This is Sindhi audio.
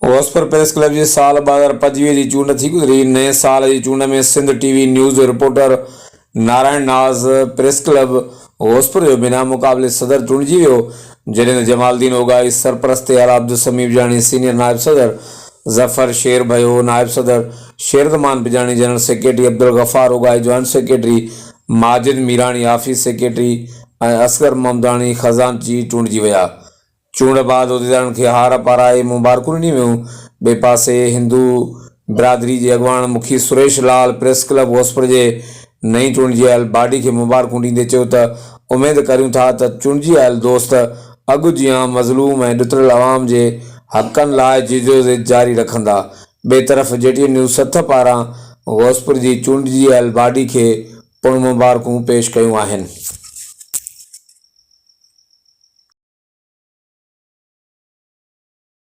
غوثپور پريس ڪلب جي سال 2025 جي چونڊ ٿي گذري. نئين سال جي چونڊ ۾ سنڌ ٽي وي نيوز جو reporter Narayan Naz press club Gauspur جو بنا مقابلي صدر چونڊجي ويو، جڏهن ته جمال الدين اوڳاهي سرپرست اعليٰ عبدالسميع بجاڻي سينيئر نائب صدر، ظفر شير ڀيو نائب صدر، Sher Zaman Bijani general secretary, Abdul Ghaffar Ogahi joint secretary, Majid Mirani office secretary ۽ Asghar Mahmudani خزانچي چونڊجي ويا. چونڊ بعد عهديدارن کي هار پارائي مبارڪون ڏنيون ويون. ٻئي پاسي هندو برادري جي اڳواڻ مکي سريش لال پريس ڪلب غوثپور جي نئين چونڊجي آيل باڊي کي مبارڪون ڏيندي چيو ته اميد ڪريون ٿا ته چونڊجي آيل دوست اڳ جيان مظلوم ۽ ڏتڙيل عوام جي حقن لاء جدوجهد جاري رکندا. ٻئي طرف جي ٽي اين نيوز سٿ پاران غوثپور جي چونڊجي آيل باڊي کي پڻ مبارڪون پيش ڪيون آهن.